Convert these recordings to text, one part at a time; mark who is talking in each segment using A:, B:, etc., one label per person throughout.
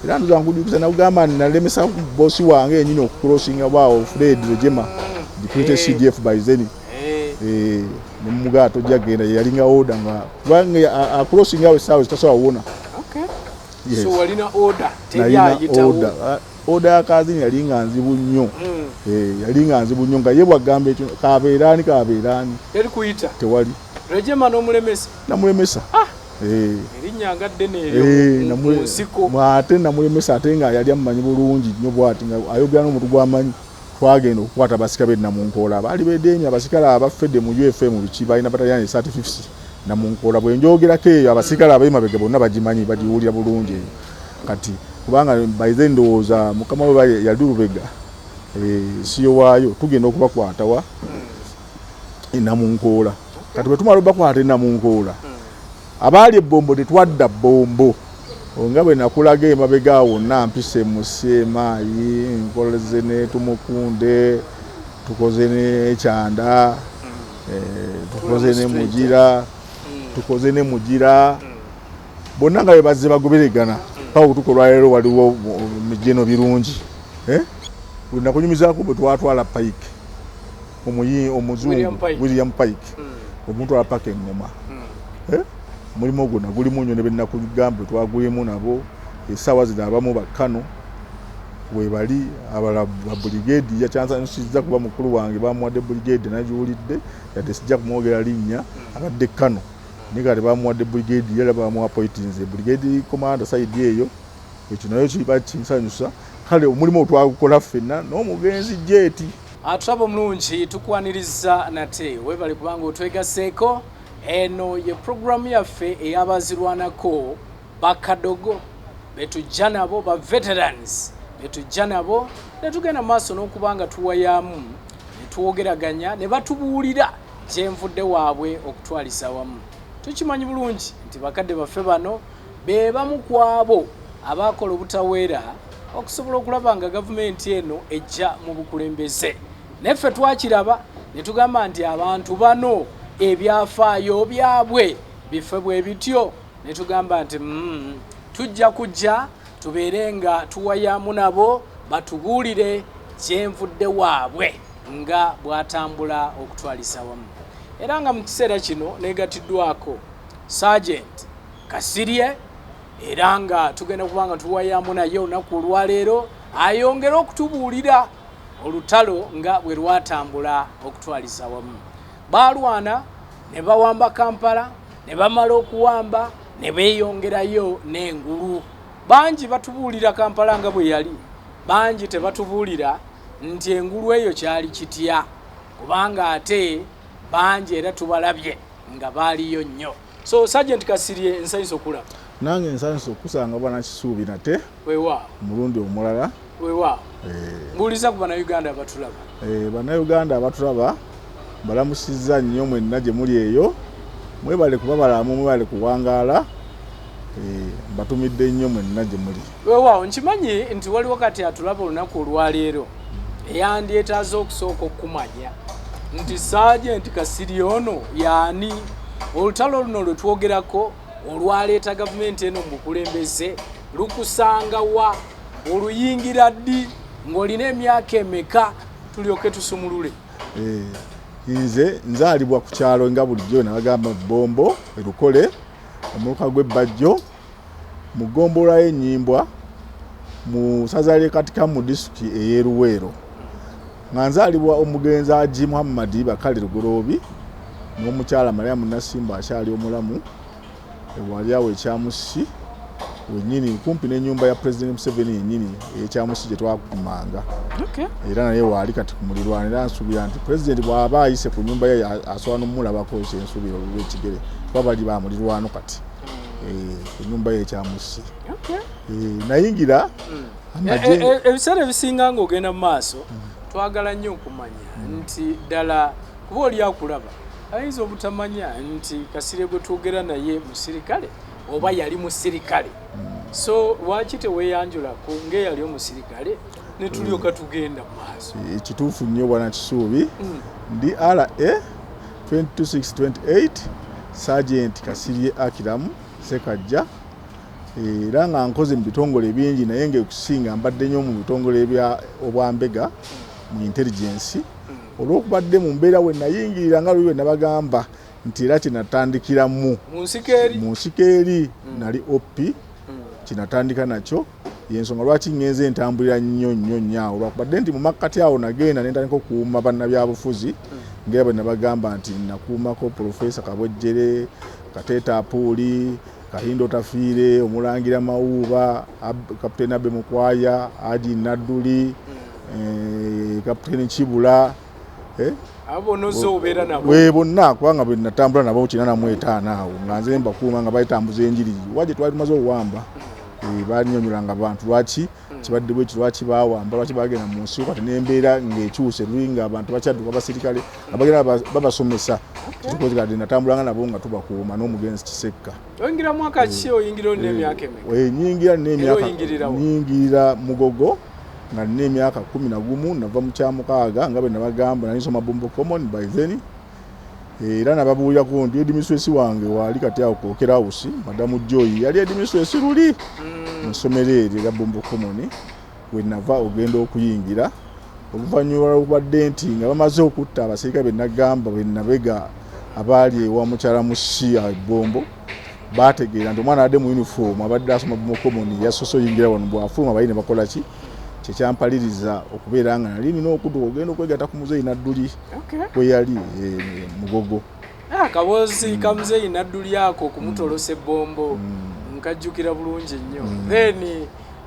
A: Era ndoza nkujukiza nakugamba nalemesa bosi wange yenyini okucrossinga bwawo Fred Rejema, deputy CDF by then. Nemugaa tojja genda, yalinga order nga kubanga acrossinga awo essaawa zitasobola wona.
B: Yes. So walina order, teri ayitawo.
A: Order. Order ya Kazini yali nga nzibu nnyo. Yali nga nzibu nnyo nga ye bwagamba ekyo kabeeraani kabeeraani.
B: Teri kuyita.
A: Tewali.
B: Rejema n'omulemesa.
A: Namulemesa.
B: Erinnya nga ddene eryo mu nsiko.
A: Ate namulemesa ate nga yali amumanyi bulungi nnyo bw'ati nga ayogera n'omuntu gw'amanyi. Twagenda okukwata abasika b'e Namunkoola abaali beedeemye, abasikale abafedde mu UFM biki balina bataliyani 35 Namunkoola. Bwe njogerako eyo abasikale ab'emabega bonna bagimanyi, bagiwulira bulungi eyo. Kati kubanga by then ndowooza mukama we yali Lubega, siyo waayo, tugenda okubakwata wa e Namunkoola. Kati bwe tumala obakwata e Namunkoola, abaali ebbombo tetwadda bbombo. Nga bwe nakulaga emabega wonna mpise mu CMI, nkoze ne Tumukunde, tukoze ne Kyanda, tukoze ne Mugira, tukoze ne Mugira, bonna nga bwe bazze bagoberegana paka okutuuka olwaleero. Waliwo mijeno birungi. Bwe nakunyumizaako bwe twatwala Pike, omuzungu William Pike, omutwala paka eŋŋoma. Mulimu ogwo nagulimu nnyo ne benakugamba twagulimu nabo. Essaawa zino abamu bakkano webali, abalala babuligedi. Yakyansanyusizza kuba mukulu wange bamuwadde buligedi, nagiwulidde yadde sijja kumwogera linnya, abadde kano naye kati bamuwadde buligedi era bamuwa appointinze brigade commander side eyo. Ekyo nayo kiba kinsanyusa. Kale omulimu otwagukola ffenna n'omugenzi Jeeti.
B: Atulaba omulungi, tukwaniriza nate, webale kubanga otwegaseeko. Eno ye puroguramu yaffe ey'abazirwanako bakadogo betujja nabo, ba veterans betujja nabo netugenda maaso n'okuba nga tuwayaamu ne twogeraganya ne batubuulira gyenvudde waabwe okutwaliza awamu. Tukimanyi bulungi nti bakadde baffe bano be bamu ku abo abaakola obutaweera okusobola okulaba nga gavumenti eno ejja mu bukulembeze. Naffe twakiraba ne tugamba nti abantu bano ebyafaayo byabwe bife bwe bityo, ne tugamba nti tujja kujja tubeere nga tuwayamu nabo batubuulire gyenvudde waabwe nga bw'atambula okutwaliza wamu. Era nga mu kiseera kino neegatiddwako Sergeant Kasirye, era nga tugenda kuba nga tuwayamu naye olunaku olwaleero ayongere okutubuulira olutalo nga bwe lwatambula okutwaliza wamu. Baalwana ne bawamba Kampala, ne bamala okuwamba ne beeyongerayo n'engulu. Bangi batubuulira Kampala nga bwe yali, bangi tebatubuulira nti engulu eyo kyali kitya, kubanga ate bangi era tubalabye nga baaliyo nnyo. So Sergeant Kasirye, nsanyusa okulaba.
A: Nange nsanyusa okusanga bwana Kisuubi nate.
B: Weewaawo.
A: Omulundi omulala.
B: Weewaawo. Mbuuliza ku Bannayuganda abatulaba.
A: Bannayuganda abatulaba balamusizza nnyo mwenna gye muli eyo, mwebale kuba balamu, mwebale kuwangaala. Mbatumidde nnyo mwenna gye muli.
B: Weewaawo. Nkimanyi nti waliwo kati atulaba olunaku olwaleero eyandyetaaze okusooka okumanya nti Sergeant Kasirye ono yaani, olutalo luno lwe twogerako olwaleeta gavumenti eno mu bukulembeze lukusanga wa, oluyingira ddi, ng'olina emyaka emeka, tulyoke tusumulule.
A: Nze nzaalibwa ku kyalo nga bulijjo nabagamba Bombo Erukole, omuluka gw'Ebbajjo, mu ggombolola y'Ennyimbwa, mu ssaza ly'e Katikamu, mu disitulikiti ey'e Luweero, nga nzaalibwa omugenzi Haji Muhammad Bakali Lugoloobi n'omukyala Mariamu Nasimba akyali omulamu, wali awo Ekyamusi wennyini kumpi n'ennyumba ya President Museveni yennyini ey'Ekyamusi gye twakumanga. Era naye waali kati ku mulirwano, era nsuubira nti Pulezidenti bw'aba ayise ku nnyumba ye asobola n'omulabako, kyensuubira olw'ekigere kuba bali ba mulirwano kati ku nnyumba ye Ekyamusi. Nayingira amagye.
B: Ebiseera ebisinga ng'ogenda mu maaso, twagala nnyo okumanya nti ddala kuba oli akulaba ayinza obutamanya nti Kasirye gwe twogera naye musirikale oba yali musirikale. So lwaki teweeyanjulako ng'eyali omusirikale ne tulyoka tugenda mu maaso?
A: Kituufu nnyo bwana Kisuubi. Ndi RA 22628 Sergeant Kasirye Akiramu Sekajja. Era nga nkoze mu bitongole bingi, naye ngaekusinga mbadde nnyo mu bitongole ebya obwambega mu intelligence, olwokubadde mu mbeera we nayingirira nga luli we nabagamba nti era kyenatandikiramu
B: mu nsiko eri,
A: mu nsiko eri nali OP. Kinatandika nakyo yensonga lwaki ngenze entambulira nnyo nnyo nnyo awo, lwakubadde nti mu makkati awo nagenda nentandika okukuuma bannabyabufuzi, ngera bwe nabagamba nti nakuumako Profesa Kabwejjere, Kateeta Apuuli, Kahindo Tafiire, Omulangira Mawuuba, Kapiteeni Abe Mukwaya, Aji Nadduli, Kapiteeni Kibula,
B: Abo bonna ozze obeera nabo?
A: We bonna, kubanga bwe natambula nabo 85 awo nga nze mbakuuma nga bayitambuza enjiri wa gye twali tumaze owamba. Balinyonyolanga abantu lwaki kibadde bweki, lwaki bawamba, lwaki bagenda mu nsi. Kati nembeera ng'ekyuse luli nga abantu bakyadduka basirikale nga bagenda babasomesa. Kitukozekadde natambulanga nabo nga tubakuuma n'omugenzi Kisekka.
B: Oyingira mwaka ki? Oyingira olina emyaka emeka?
A: Nyingira nina emyaka
B: Oyingirirawo?
A: Nyingirira Mugogo nga nina emyaka 11. Nava mu kyamukaaga nga bwe nabagamba nali nsoma Bombo Common by then. Era nababuulirako nti headmistress wange waali kati awo Kokera House, Madamu Joy, yali headmistress luli mu ssomero eryo erya Bombo Common we nava ogenda okuyingira. Oluvannyuma lwokubadde nti nga bamaze okutta abasirikale be nagamba be nabega abaali ewa mukyala Musi Bombo, bategeera nti omwana abadde mu uniform abadde asoma Bombo Common yasoose oyingira wano, bw'afuluma bali ne bakola ki. Kyekyampaririza okubeera nga nali nina okudduka ogenda okwegatta ku muzeeyi Nadduli bwe yali Mugogo.
B: Akaboozi ka muzeeyi Nadduli ako okumutolosa ebbombo nkajjukira bulungi nnyo. Then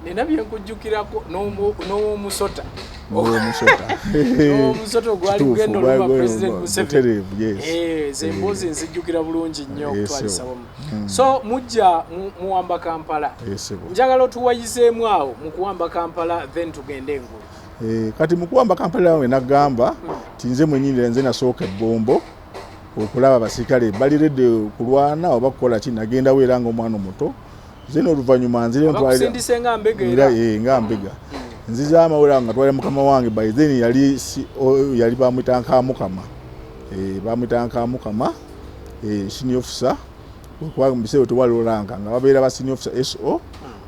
B: nina byenkujjukirako n'ow'omusota.
A: N'omusota.
B: N'omusota ogwali gugenda oluma President Museveni.
A: Butereevu, yes.
B: Ze emboozi nzijjukira bulungi nnyo okutwalisa wamu. So mujja muwamba Kampala. Njagala otuwayizeemu awo mu kuwamba Kampala, then tugende engulu.
A: Kati mu kuwamba Kampala we nagamba nti nze mwenyini nze nasooka ebbombo okulaba abasirikale bali ready kulwana oba kukola ki. Nagendawo era ng'omwana omuto nze n'oluvannyuma nzire
B: Abakusindise nga mbega era?
A: Nga mbega nziza amawulire nga twalira mukama wange. By then yali yali bamwita Nkamukama, bamwita Nkamukama, senior officer, kubanga mu biseera tewaliwo rank, nga babeera ba senior officer SO,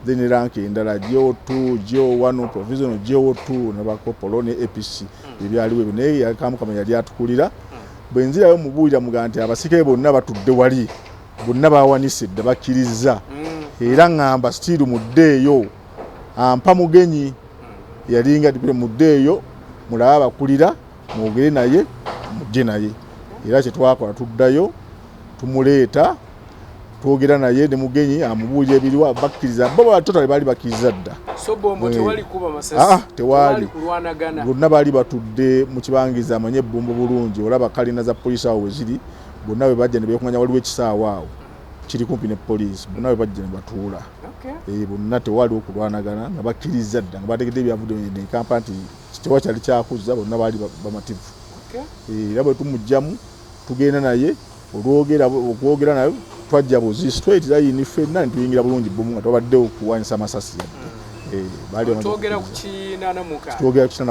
A: then rank endala GO2, GO1, provisional GO2 ne bakopolo ne APC ebyaliwo ebyo. Naye Nkamukama yali atukulira. Bwe nzirayo mubuulira muga nti abasirikale bonna batudde wali, bonna bawanise dda, bakkiriza. Era ŋŋamba still muddeeyo, ampa mugenyi yalinga dipule, muddeeyo mulabe abakulira, mwogere naye, mujje naye. Era kyetwakola, tuddayo tumuleeta, twogera naye ne mugenyi amubuulira ebiriwa, bakkiriza bo totally baali bakkiriza dda.
B: So Bombo tewali kuba masasi?
A: Ah, tewali.
B: Kulwanagana?
A: Bonna baali batudde mu kibangiza, amanye ebbombo bulungi, olaba kalina za poliisi awo we ziri. Bonna bwe bajja ne beekuŋŋanya, waliwo ekisaawe awo kiri kumpi ne poliisi, bonna bwe bajja ne batuula. Bonna tewaliwo kulwanagana, nga bakkiriza dda, nga bategedde ebyavudde ne Kampala nti tewakyali kyakuzza, bonna baali bamativu. Era bwe tumugjamu tugenda naye olwogera okwogera naye, twajja buzi straight line ffenna ne tuyingira bulungi bbomu nga twabaddewo okuwanyisa amasasi yadde. Baali bamaze
B: Twogera ku
A: okukkiriza.
B: 86?
A: Twogera ku 86.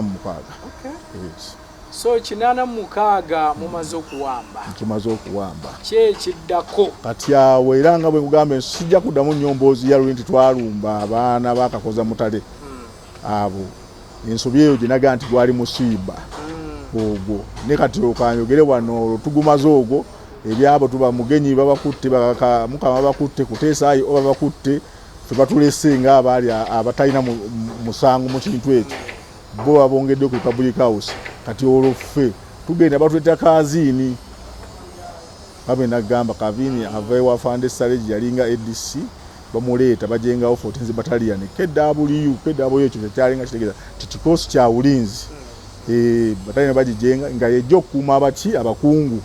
A: Yes.
B: So 86 mumaze okuwamba?
A: Tumaze okuwamba.
B: Ki ekiddako?
A: Kati awo era nga bwe nkugamba, sijja kuddamu nnyo mboozi ya luli nti twalumba abaana bakakoza mutale abo, ensobi eyo gye nagaa nti gwali musiiba ogwo. Ne kati okanjogere wano, olwo tugumaze ogwo ebyabo, tuba mugenyi babakutte, mukama babakutte, kuteesaayi oba babakutte, fe batulese ng'abaali abatalina musango mu kintu ekyo, bo babongedde ku Republic House. Kati olwo ffe tugenda batuleeta Kaziini, babe nagamba Kavini ava ewa Fande Saleji, yalinga ADC, bamuleeta bajengawo 14 Battalion KW. KW ekyo kyalinga kitegeeza ti kikoosi kya bulinzi. Battalion bagijenga nga yejja okukuuma abaki abakungu,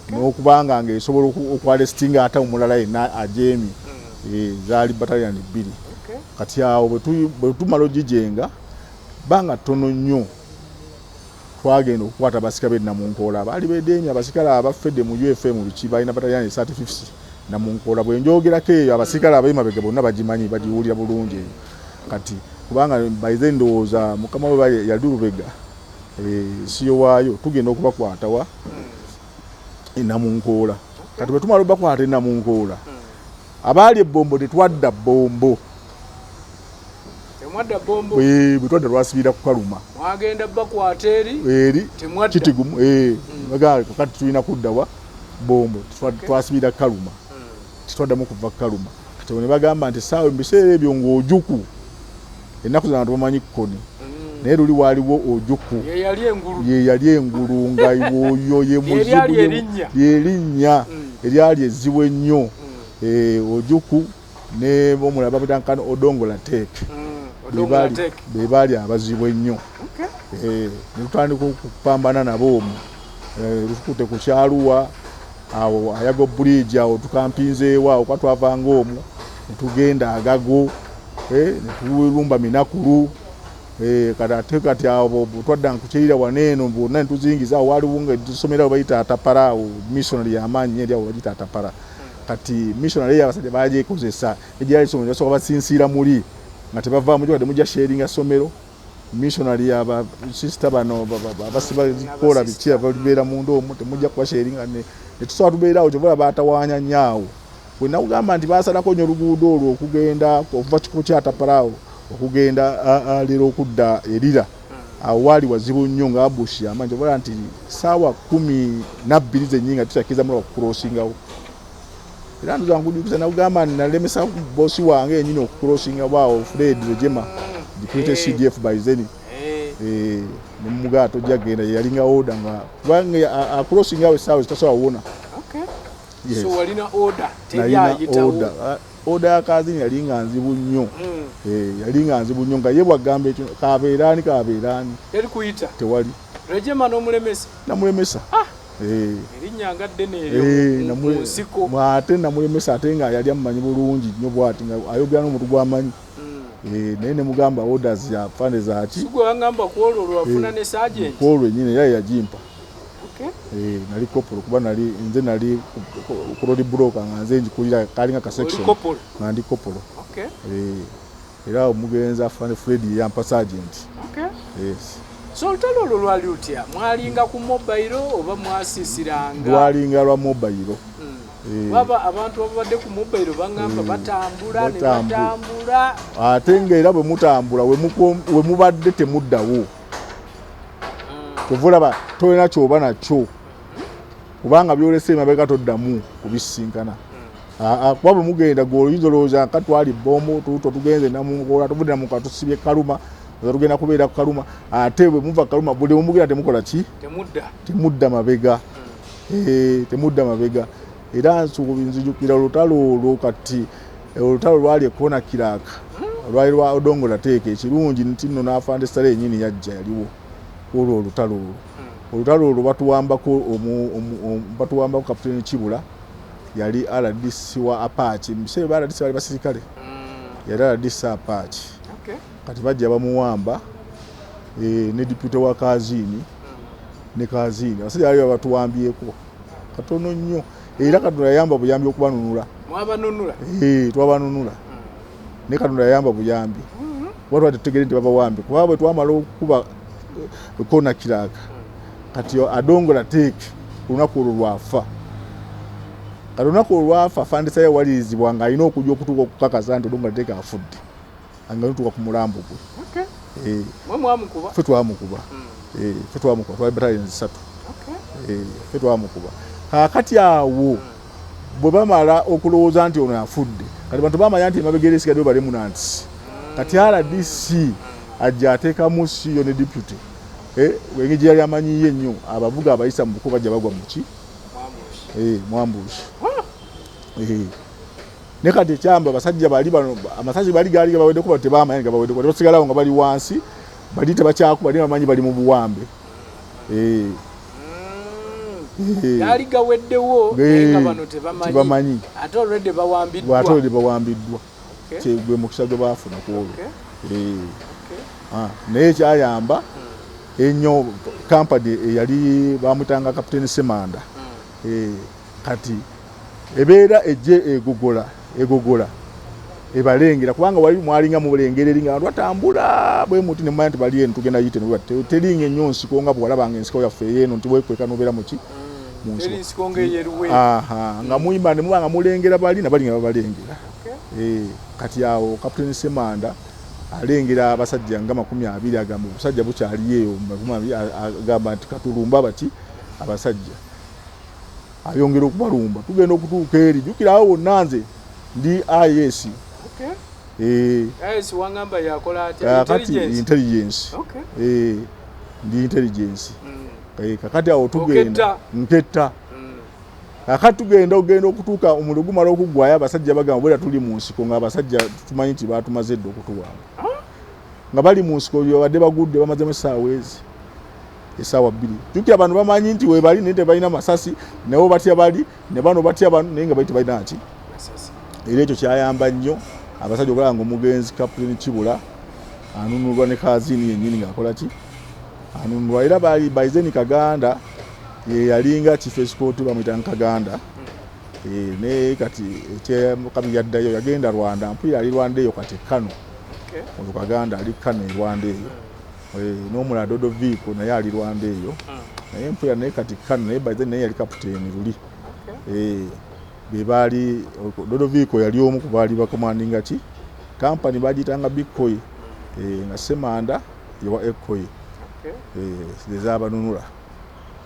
A: n'okubanga ng'esobola okwarrestinga ate omulala yenna ajeemye. Zaali battalion bbiri. Kati awo bwe tumala ogijenga banga ttono nnyo, twagenda okukwata abasika b'e Namunkoola abaali bedeemye, abasikale abafedde mu UFM biki, balina battalion 35 Namunkoola. Bwe njogerako eyo abasikale ab'emabega bonna bagimanyi, bagiwulira bulungi eyo. Kati kubanga by then ndowooza mukama we yali Lubega, siyo waayo, tugenda okubakwata wa e Namunkoola. Kati bwe tumala obakwata e Namunkoola, Abaali ebbombo tetwadda bbombo.
B: Temwadda bbombo?
A: Bwe twadda lwasibira ku Kaluma.
B: Mwagenda bakwata eri?
A: Eri.
B: Temwadda.
A: Kitigumu. Kati tulina kudda wa bbombo. Twasibira Kaluma. Tetwaddamu kuva Kaluma. Kati ne bagamba nti essaawa mu biseera ebyo ng'ojuku. Ennaku zino abantu bamanyi kkoni. Naye luli waaliwo ojuku.
B: Ye
A: yali engulu nga oyo ye muzibu. Lye linnya eryali ezzibu ennyo. Ojuku ne omulala bamuyita Nkano Odongo Latek. Be baali abazibu ennyo. Ne tutandika okupambana nabo omwo. Tukute ku Kyaluwa awo Ayago Bridge awo tukampinzeewo awo kuba twavanga omwo ne tugenda Agago, ne tulumba Minakulu. Kati ate kati awo twadda nkukyerira wano eno bonna ne tuzingiza awo waaliwo nga essomero awo bayita Atapara awo missionary y'amaanyi nnyo eri awo bagiyita Atapara. Kati missionary eyo abasajja baagyekozesa egyali essomero basooka basinsiira muli nga tebavaamu wadde mujja sharinga ssomero. Missionary aba sister bano abasiba zikola biki ababeera munda omwo temujja kuba sharinga ne tusobola tubeera awo kyova olaba baatawaanya nnyo awo. Bwe nakugamba nti baasalako nnyo oluguudo olwo okugenda okuva ku Kyatapara awo okugenda leero okudda Erira awo waali wazibu nnyo nga ambush y'amaanyi kyova olaba nti ssaawa 12 zennyini nga tukyakkiza mulaba kucrossingawo. Era ndoza nkujjukiza nakugamba nti nalemesa boosi wange yennyini okucrossingawo awo Fred Rejema deputy CDF by then. Ne mugamba tojja kugenda ye yalinga order nga kubanga acrossinga awo essaawa zitasobola kuwona.
B: Yes. So walina order teri ayitawo.
A: Order ya Kazini yali nga nzibu nnyo. Yali nga nzibu nnyo nga ye bw'agamba ekyo kabeeraani kabeeraani.
B: Teri kuyita.
A: Tewali.
B: Rejema n'omulemesa.
A: Namulemesa.
B: Erinnya nga ddene eryo mu nsiko.
A: Ate namulemesa ate nga yali amumanyi bulungi nnyo bw'ati nga ayogera n'omuntu gw'amanyi. Naye ne mugamba orders ya fande zaaki.
B: Si gwe wangamba ku olwo lwafuna ne sergeant.
A: Ku olwo yennyini era ye yagimpa. Nali kopolo kuba nali nze nali ku road block nga nze ngikulira kalinga ka section nga ndi kopolo. Era omugenzi afande Fred yampa sergeant. Yes.
B: So olutalo olwo lwali lutya? Mwalinga ku mobile oba mwasiisiranga?
A: Lwalinga lwa mobile.
B: Baba abantu ababadde ku mobile bangamba batambula ne batambula.
A: Ate nga era bwe mutambula we mubadde temuddawo. Kyova olaba tolina ky'oba nakyo kubanga byolese emabega toddamu kubisinkana. Kuba bwe mugenda gwe oyinza olowooza nka twali bbombo tuuto tugenze Namungola tuvudde Namungola tusibye Kaluma tugenda kubeera ku Kaluma ate bwe muva Kaluma buli bwe mugenda temukola ki? Temudda mabega. Temudda mabega. Era nzijukira olutalo olwo kati olutalo lwali ekkoona Kiraka lwali lwa Odongo Lateeka ekirungi nti nno n'afande Sale yennyini yajja yaliwo olwo olutalo olwo. Olutalo olwo batuwambako Kapiteeni Kibula yali RDC wa Apache. Mu biseera bya RDC bali basirikale. Yali RDC Apache. Kati bajja bamuwamba ne deputy wa Kazini ne Kazini. Abasajja bali babatuwambyeko katono nnyo. Era Katonda yayamba buyambi okubanunula.
B: Mwabanunula?
A: Twabanunula. Ne Katonda yayamba buyambi. Kuba twali tutegere nti babawambye. Kuba bwe twamala okukuba kona Kiraka. Kati Adongo Latek olunaku olwo lwafa. Kati olunaku olwo lwafa afande Sale yawalirizibwa ng'alina okujja okutuuka okukakasa nti Odongo Latek afudde. Nga tutuuka ku mulambo gwe.
B: Mwe mwamukuba?
A: Ffe twamukuba. Ffe twamukuba, twali battalions 3. Ffe twamukuba. Kaakati awo bwe bamala okulowooza nti ono afudde, kati bantu bamanya nti emabega era esigaddeyo ba remnants. Kati RDC ajja ateekamu CEO ne deputy. Engeri gye yali amanyiye ennyo abavuga abayisa mu buko bajja bagwa mu ki? Mu ambush. Ne kati ekyamba abasajja bali bano amasasi bali gaali gabaweddeko bano tebamanya gabaweddeko basigalawo nga bali wansi bali tebakyakuba naye bamanyi bali mu buwambe.
B: Gaali gaweddewo naye nga bano tebamanyi ate already bawambiddwa.
A: Ate already bawambiddwa. Gwe mukisa gwe baafuna ku olwo. Naye ekyayamba ennyo kampani eyali bamuyitanga Kapiteeni Semanda. Kati ebeera ejje egogola ebalengera kubanga wali mwalinga mulengera eri nga abantu batambula bwe muti ne mumanya nti bali eno tugenda yite ne teringa ennyo nsiko nga bw'olabanga ensiko yaffe ey'eno nti weekweka n'obeera mu ki. Mu
B: Teri
A: nsiko.
B: nsiko ng'ey'e Luweero.
A: Aha, nga muyimba ne muba nga mulengera bali nabali nga babalengera.
B: Okay.
A: Eh, kati awo Kapiteni Semanda alengera abasajja nga 20, agamba obusajja bukyaliyo eyo 20, agamba nti katulumba baki abasajja, ayongera okubalumba. Tugenda okutuuka eri, jjukira awo wonna nze ndi IS.
B: Okay.
A: Eh,
B: IS wangamba yakola atya?
A: Kakati
B: Intelligence.
A: Intelligence.
B: Okay.
A: Eh, ndi intelligence. Eh, kakati awo tugenda
B: Oketta.
A: Nketta. Kakati tugenda ogenda okutuuka omuliro gumala okuggwayo, abasajja bagamba bwera tuli mu nsiko, nga abasajja tumanyi nti batumaze dda okutuwamba, nga bali mu nsiko babadde bagudde bamazemu essaawa ezi essaawa 2. Jjukira bano bamanyi nti webali naye tebalina masasi, nabo batya bali ne bano batya bano, naye nga bali tebalina ki.
B: Masasi.
A: Era ekyo kyayamba nnyo abasajja okulaba nga omugenzi Kapiteni Kibula anunulwa ne Kazini yennyini ng'akola ki, anunulwa. Era bali Baizeni Kaganda ye yalinga chief escort, bamuyita Nkaganda. Eh, naye kati ekyakabi yaddayo yagenda Rwanda, mpulira ali Rwanda eyo kati Kano.
B: Okay.
A: Oyo Kaganda ali Kano e Rwanda eyo. Eh, n'omulala Dodo Viiko naye ali Rwanda eyo, naye mpulira naye kati Kano, naye Baizeni naye yali kapiteeni luli.
B: Okay.
A: Eh, be baali Dodo Viiko yali omu ku baali bakomandinga ki kampani bagiyitanga Bikkoyi, eh, nga Semanda yewa Ekkoyi.
B: Okay.
A: Eh, ezabanunula.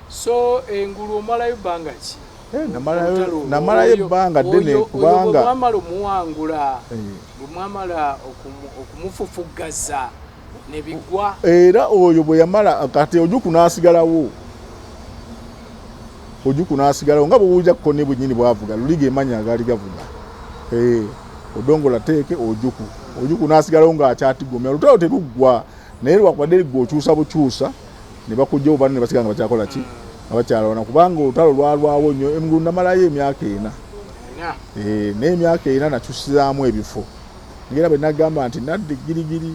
B: So engulu omalayo bbanga ki?
A: Eh,
B: Olutalo olwo,
A: namalayo ebbanga ddene
B: oyo bwe
A: kubanga
B: mwamala omuwangula,
A: Eh,
B: bwe mwamala okumufufuggaza ne bigwa.
A: Era oyo bwe yamala kati Ojuku n'asigalawo, Ojuku n'asigalawo nga bwewulira Kone bwennyini bwavuga luliga emanya agaali gavuga. Eh, Odongola teeke Ojuku, Ojuku n'asigalawo ng'akyatigomya. Olutalo teruggwa, naye lwakubadde gwe okyusa bukyusa ne bakugjawo bano ne basigala nga bakyakola ki, nga bakyalwana, kubanga olutalo lwalwawo nnyo. Engulu namalayo emyaka 4.
B: 4.
A: Eh, naye emyaka 4 nakyusizaamu ebifo, ngera bwe nagamba nti nadda Girigiri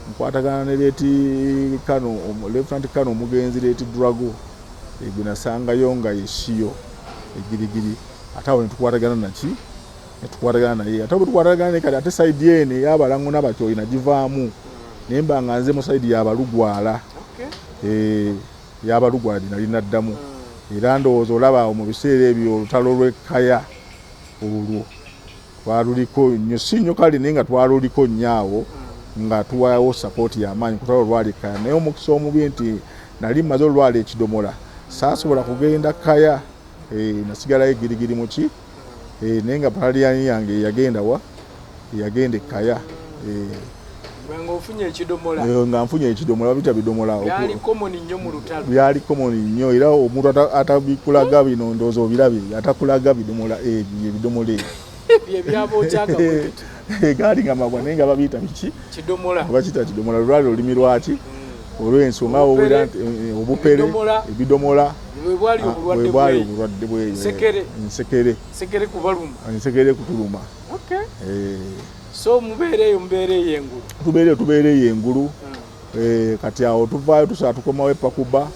A: nkwatagana ne late Kano, Lieutenant Kano omugenzi late Drago, eh, gwe nasangayo nga yesiyo egirigiri, ate awo netukwatagana naki, netukwatagana naye. Ate bwe tukwatagana naye kati ate side eno ey'abalango n'abakyoyi nagivaamu, naye mba nga nze mu side y'abalugwala.
B: Okay.
A: Eh, y'abalugwala gye nali naddamu. Era ndowooza olaba awo mu biseera ebyo olutalo lw'Ekkaya olwo twaluliko nnyo, si nnyo kale, naye nga twaluliko nnyo awo nga tuwawo support y'amaanyi ku lutalo lwali Kkaya. Naye omukisa omubi nti nali mmaze olwala ekidomola, saasobola kugenda Kkaya. Eh, nasigalayo Girigiri muki, eh, naye nga bataliyani yange yagenda wa, yagenda Ekkaya. Eh,
B: Gwe ng'ofunye ekidomola.
A: Eh, nga nfunye ekidomola, babita bidomola.
B: Byali common nnyo mu lutalo.
A: Byali common nnyo, era omuntu atabikulaga bino ndowooza obirabye, atakulaga bidomola ebyo ebidomola ebyo.
B: Bye byabookyanga bwe biti.
A: Gaali nga mabwa, naye nga babiyita biki?
B: Kidomola.
A: Bakiyita kidomola. Lwali olulimi lwaki olw'ensonga
B: Obupere,
A: owulira nti eh, obupere,
B: ebidomola.
A: Ebidomola.
B: Bwe bwali
A: Ah,
B: obulwadde
A: bwe bwali
B: bweyo.
A: obulwadde bweyo.
B: Nsekere.
A: Nsekere.
B: Nsekere kubaluma.
A: Nsekere kutuluma.
B: Okay.
A: Eh,
B: So mubeere eyo, mubeere eyo engulu.
A: Tubeere eyo engulu. Eh, kati awo tuvaayo tusala tukomawo epakuba.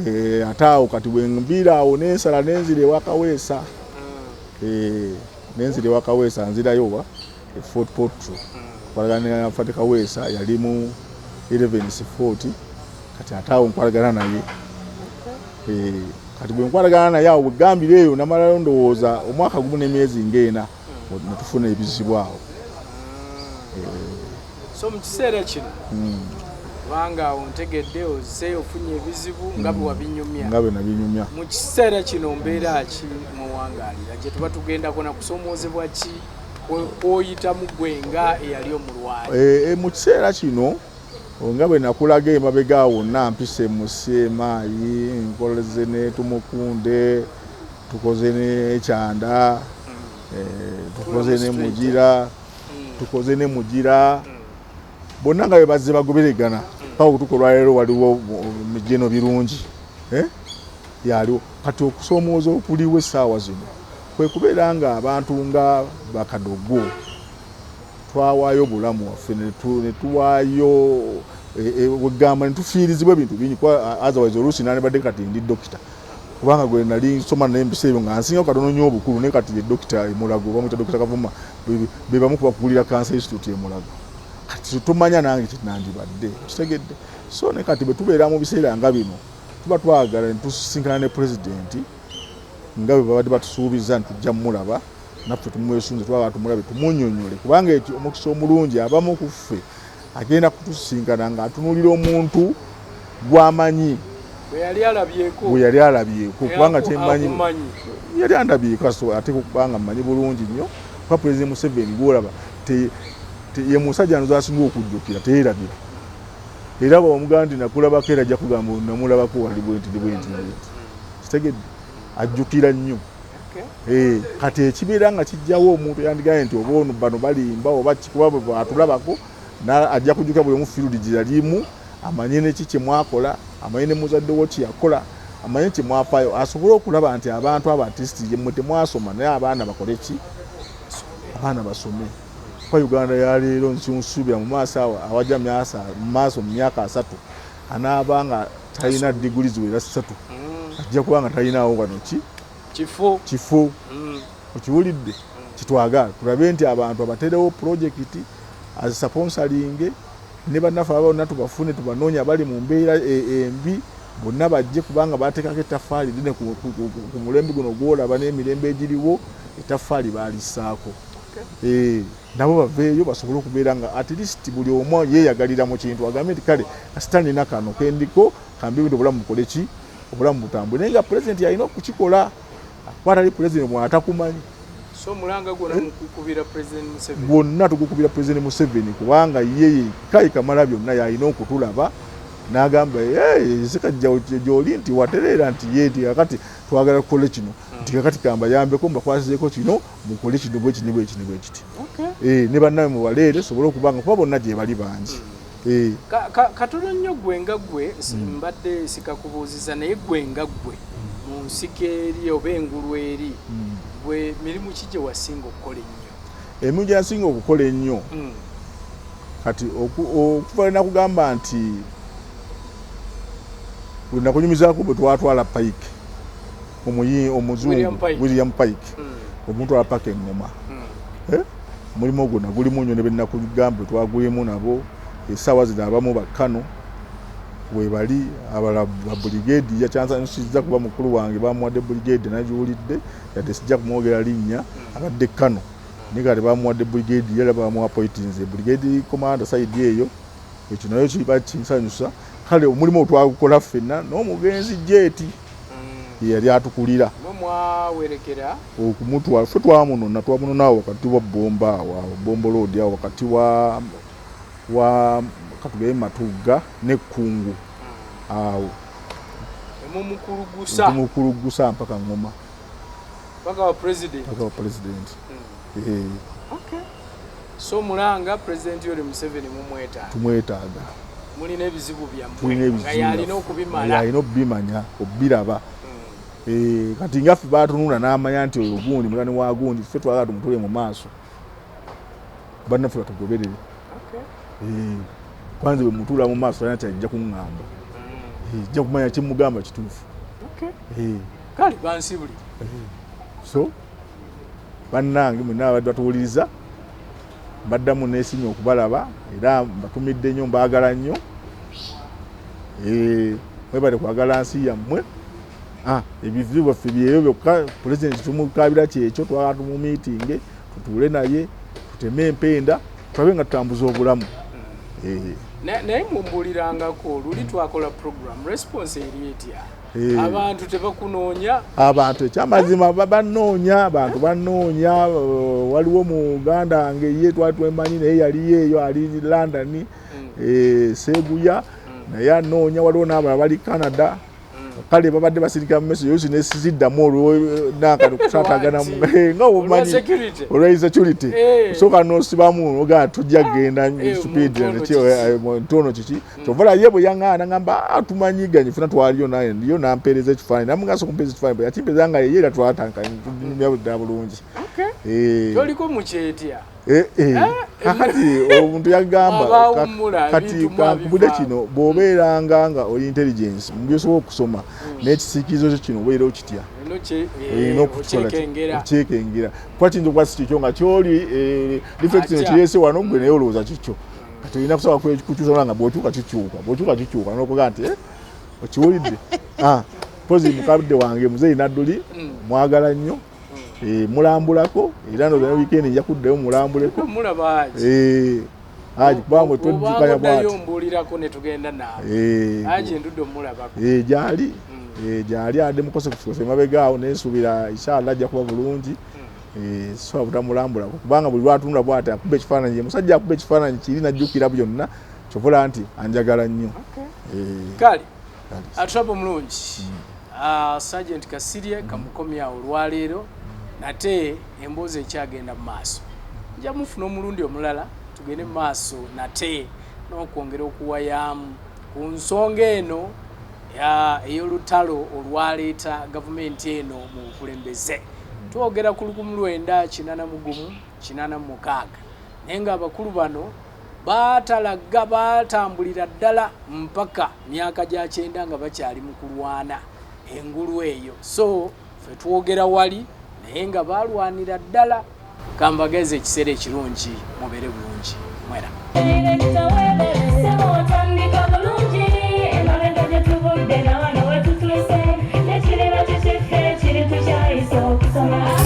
A: Eh, ate awo kati bwenviira awo nensala nenzira ewa Kaweesa. Eh, nenzira ewa Kaweesa, nzirayo wa e Fort Portal nkwatagana ne Fati Kaweesa, yali mu 11 Fort. Kati ate awo nkwatagana naye. Eh, kati bwe nkwatagana naye awo bwegambira eyo namalayo ndowooza omwaka gumu n'emyezi ng'ena, netufuna ebizibu awo.
B: So mu kiseera kino, kubanga awo ntegedde ozze ofunye ebizibu nga bwe wabinyumya.
A: Nga bwe nabinyumya.
B: Mu kiseera kino mbeera ki muwangaalira gye tuba tugendako, na kusomoozebwa ki kwoyitamu gwe nga eyali omulwanyi?
A: Eh, eh, mu kiseera kino nga bwe nakulaga emabega wonna, mpise mu CMI, nkoze ne Tumukunde, tukoze ne Kyanda, eh, tukoze ne Mugira, tukoze ne Mugira, bonna nga bwe bazze bagoberegana paka okutuuka olwaleero. Waliwo mijeno birungi, eh? Yaliwo. Kati okusoomooza okuliwo essaawa zino kwe kubeera nga abantu nga bakadogo twawaayo obulamu waffe, ne tuwaayo wegamba ne tufiirizibwa ebintu bingi, kuba otherwise oluusi nandibadde kati ndi dokita, kubanga gwe nali nsoma naye ebiseera ebyo nga nsingawo katono nnyo obukulu, naye kati ye dokita e Mulago, bamuyita Dokita Kavuma, be bamu kubakulira Cancer Institute e Mulago. Kati tomanya nange kyenandibadde, kitegedde? So ne kati bwe tubeera mu biseera nga bino Tuba twagala ne tusisinkana ne pulezidenti nga bwe babadde batusuubiza nti tujja mulaba, naffe tumwesunze, twagala tumulabe tumunyonyole, kubanga ekyo omukisa omulungi abamu ku ffe agenda kutusisinkana ng'atunuulira omuntu gw'amanyi
B: bwe yali alabyeko,
A: bwe yali alabyeko, kubanga kyemmanyi yali andabyeko, ate kubanga mmanyi bulungi nnyo kuba Pulezidenti Museveni gw'olaba ye musajja ndoza asinga okujjukira, teyeerabira. Era bw'omugamba nti nakulabako, era ajja kugamba namulabako wali bwenti bwenti bwenti, kitegedde, ajjukira nnyo. Kati ekibeera nga kijjawo omuntu yandigambye nti oba ono bano balimba oba kikuba bw'atulabako ajja kujjukira buli omu field gye yalimu, amanye neki kye mwakola, amanye ne muzadde wo kye yakola, amanye kye mwafaayo, asobole okulaba nti abantu abo at least mmwe temwasoma naye abaana bakole ki, abaana basome. Kuba Uganda ya leero nsuubira mu maaso awo awajja mu maaso mu myaka 30 anaaba nga talina diguli ziwera 3, ajja kuba nga talinaawo wano ki kifo. Okiwulidde? Kitwagala tulabe nti abantu abateerewo pulojekiti azisponsoringe ne bannaffe aba bonna tubafune, tubanoonye abali mu mbeera embi bonna bajje, kubanga bateekako ettaffaali ddene ku mulembe guno gw'olaba n'emirembe egiriwo, ettaffaali baalissaako. Nabo baveeyo basobole okubeera nga at least buli omu yeeyagalira mu kintu, agambe nti kale kasita nina kano kendiko kambe ebintu obulamu bukole ki, obulamu butambule. Naye nga pulezidenti alina okukikola, kuba atali pulezidenti mwatakumanyi.
B: So omulanga gwonna mukukubira President Museveni?
A: Gwonna tugukubira President Museveni, kubanga ye yekka kamala byonna, yalina okutulaba n'agamba Sekajja gy'oli nti watereera nti ye nti kakati twagala tukole kino, nti kakati kambayambeko mbakwasizeeko kino, mukole kino bwe kino bwe kino bwe kiti, ne bannabe mubaleere sobole okuba nga kuba bonna gye bali bangi.
B: Katono nnyo gwe nga gwe mbadde sikakubuuziza, naye gwe nga gwe mu nsiko eri oba engulu eri, gwe mirimu ki gye wasinga okukola ennyo?
A: Emirimu gye nasinga okukola ennyo kati okuva lwe nakugamba nti lwe nakunyumizaako bwe twatwala Pike omuzungu William Pike, omutwala paka eŋŋoma, omulimu ogwo nagulimu nnyo ne be nakugamba bwe twagulimu nabo. Essaawa zino abamu bakkano webali, abalala ba brigade. Yakyansanyusizza kuba mukulu wange bamuwadde brigade, nagiwulidde yadde sijja kumwogera linnya, abadde kano naye kati bamuwadde brigade, era bamuwa appointinze brigade commander side eyo. Ekyo nayo kiba kinsanyusa. Kale omulimu otwagukola ffenna n'omugenzi Jeeti ye yali atukulira okumutwala. Ffe twamunona, twamunona awo wakati wa Bomba awo, awo Bombo Road awo wakati wa katugende Matugga n'Ekkungu awo, tumukulugusa mpaka Ngoma,
B: paka wa president,
A: paka wa president.
B: So mulanga President Yoweri Museveni mumwetaaga?
A: Tumwetaaga.
B: Mulina ebizibu byammwe nga yalina okubimala.
A: Yalina okubimanya, okubiraba. Kati nga ffe batunula n'amanya nti oyo gundi mutani wa gundi, ffe twagala tumutule mu maaso, bannaffe batugoberere. Kwanza bwe mutuula mu maaso talina kyajja kuŋŋamba, ajja kumanya kyemugamba kituufu.
B: Kale bansibuli.
A: So bannange mwenna abadde batuwuliriza, mbaddamu neesimye okubalaba era mbatumidde nnyo, mbaagala nnyo. Mwebale kwagala nsi yammwe. Ebizibu byaffe byeyo byokka, pulezidenti tumukabira kyekyo, twagala tumumiitinge, tutuule naye, tuteme empenda, tulabe nga tutambuza obulamu.
B: Naye mumbulirangako luli twakola program, response eri etya? Abantu tebakunoonya?
A: Abantu ekyamazima banoonya, abantu banoonya. Waliwo muganda wange ye twali twemanyi naye yaliyo eyo ali London, Seguya, naye anoonya. Waliwo n'abalala bali Canada. Kale babadde basirika mu message oluusi nesiziddamu olwonakati okutatagana nga omanyi olwa insecurity, osooka n'osibamu ogaa tujja kugenda speed ntono kiki. Kyova ye bwe yaŋŋaana ngamba tumanyiganye fena twaliyo naye ndiyo nampeereza ekifaananyi, namugasa okumpeereza ekifaananyi, bwe yakimpeereza nga yeye era twatankanye tunyumya ddala bulungi.
B: Toliko mukyetya?
A: Kakati omuntu yagamba kati kankubule kino, bw'obeeranga nga oli intelligence mu byosobola okusoma n'ekisiikirizo kyo kino obeera okitya, olina okukyekengera, kuba kiyinza okuba si kikyo nga kyoli reflection kireese wano gwe naye olowooza kikyo, kati olina kusaba kukyusa nga bw'okyuka kikyuka, bw'okyuka kikyuka, n'okuga nti Okiwulidde? Ah, pozi mukadde wange muzeeyi Nadduli mm. mwagala nnyo mm. eh, mulambulako era no weekend nja kuddayo mulambuleko.
B: Eh,
A: Haji kubanga mwe twejjukanya
B: bwati. Ombuulirako ne tugenda naawe. Eh. Haji ndudde omulabako.
A: Eh, gyali. Mm. Gyali adde mukosekose emabega awo nensuubira inshallah ajja kuba bulungi. Eh, sobola butamulambulako kubanga buli lwatunula bwati akuba ekifaananyi ye musajja akuba ekifaananyi kiri najjukira byonna kyovola nti anjagala nnyo.
B: Eh, kale atulaba omulungi ah, Sergeant Kasirye kamukomyawo olwaleero nate emboozi ekyagenda mu maaso nja mufuna omulundi omulala tugende mu maaso nate n'okwongera okuwayaamu ku nsonga eno ey'olutalo olwaleeta gavumenti eno mu bukulembeze. Twogera ku 1981 86 naye ng'abakulu bano baatalaga baatambulira ddala mpaka myaka gya kyenda nga bakyali mu kulwana engulu eyo so fe twogera wali naye nga baalwanira ddala. Kambageze ekiseera ekirungi mubeere bulungi mwera.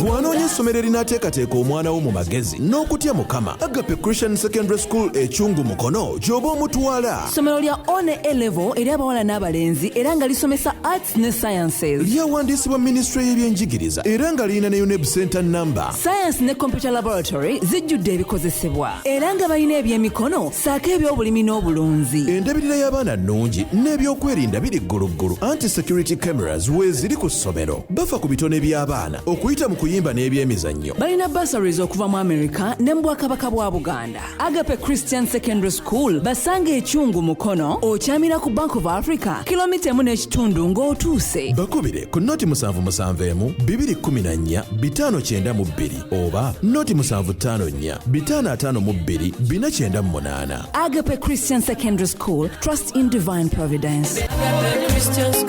C: Bw'anoonya essomero erinaateekateeka omwana wo mu magezi n'okutya Mukama, Agape Christian Secondary School e Kyungu Mukono gy'oba omutwala.
D: Ssomero lya One A Level eri abawala n'abalenzi era nga lisomesa Arts ne Sciences.
C: Lyawandiisibwa minisitule y'ebyenjigiriza era nga lirina ne UNEB Center number.
D: Science ne Computer Laboratory zijjudde ebikozesebwa era nga balina ebyemikono ssaako eby'obulimi n'obulunzi.
C: Endabirira y'abaana nnungi n'ebyokwerinda biri gguluggulu anti security cameras weeziri ku ssomero. Bafa ku bitone by'abaana okuyita mu kuyimba n'ebyemizannyo.
D: Balina bursaries okuva mu America ne mu Bwakabaka bwa Buganda. Agape Christian Secondary School basanga ekyungu Mukono okyamira ku Bank of Africa kilomita emu n'ekitundu ng'otuuse.
C: Bakubire ku noti 771 214 592 oba noti 754 552 498.
D: Agape Christian Secondary School, trust in divine providence.
E: Agape Christian School.